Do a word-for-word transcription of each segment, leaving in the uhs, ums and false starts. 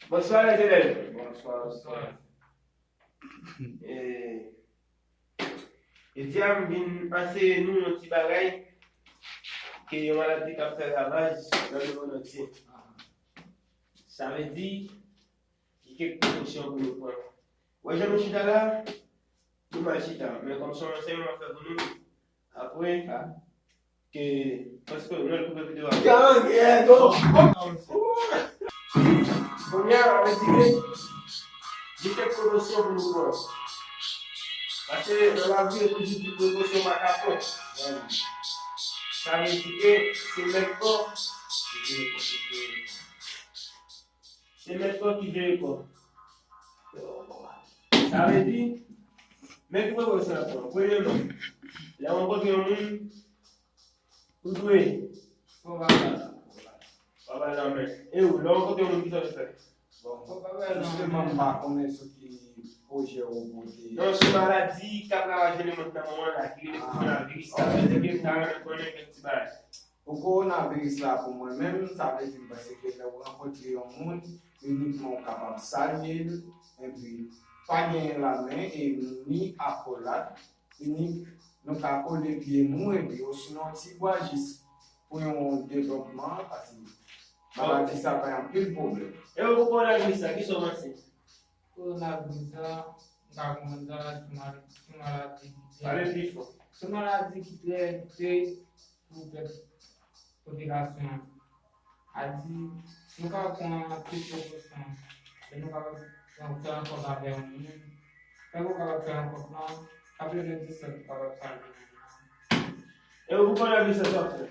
Bonswa, lèzelèv. Bonswa. E, jodi a, m vin anseye nou yon ti bagay ke yon maladi k ap fè ravaj nan lemonn antye. Sa vle di, gen kèk prekosyon pou nou pran. Wè jan nou chita la, nou mal chita, men kòm se yon ansèyman m ap fè pou nou, apre, ke, paske nou al koupe videyo a. Gang, yeah, go. Kounye a, ann di ke gen kèk prekosyon pou nou pran. Paske nan lavi, yo toujou di prekosyon pa ka pran. Sa vle di ke se mèt kò, se mèt kò ki jere kò. Sa vle di, men ki prekosyon n ap pran. Premyèman, lè w rankontre yon moun, ou dwe fè yon bagay. Pa bay lanmen. E ou, lè w rankontre yon moun, kisa w dwe fè? Bon, jisteman, m pa konnen sou ki pwojè ou pote. Non, se maladi k ap ravaje lemonn nan moman la, ki rele kowonaviris la. Sa vle di ke m ta renmen konnen kèk ti bagay. Pou kowonaviris la, pou mwen menm, sa vle di m panse ke lè w rankontre yon moun, inikman w kapab salye l, epi pa genyen lamen e ni akolad, inik nou ka kole pye nou epi osinon yon ti bwa jis pou yon devlopman, paske maladi sa bay anpil pwoblèm. E pou kowonaviris la, kisa w panse? Kowonaviris la, m ka konprann sa, se mal-, se maladi ki trè, pale pi fò, se maladi ki trè, trè pou pèp popilasyon an. A di, nou ka pran tout prekosyon, e nou ka fè rankont avè yon moun, lè nou ka fè rankont lan, ka bezwen distans pou kapab pale. E ou, pou kowonaviris la, sa w ap fè?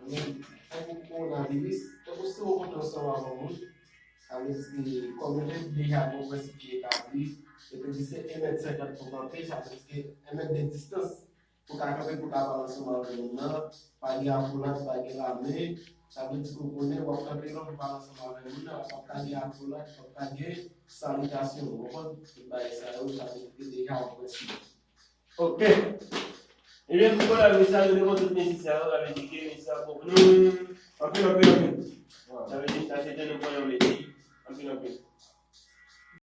Mwen menm, tankou kowonaviris, tankou si w rankontre ansanm avè yon moun, sa vle di, kòm yo te deja gen yon prensip ki etabli, yo te di se en mèt senkant pou kanpe, sa vle di ke en mèt de distans pou ka kanpe, pou ka pale ansanm avè moun nan, pa gen akolad, pa gen lamen, sa vle di ke w konnen w ap kanpe la, w pale ansanm avè moun nan, p ap ka gen akolad, p ap ka gen salitasyon, w konprann? Tout bagay sa yo, sa vle di ke deja yon prensip. Ok. Ebyen, pou kowonaviris la, nou te pran tout mezi sa yo, sa vle di ke mezi sa pou nou. Anpil, anpil, anpil. Sa vle di, n a chita nou pran yon mezi. Anpil, anpil.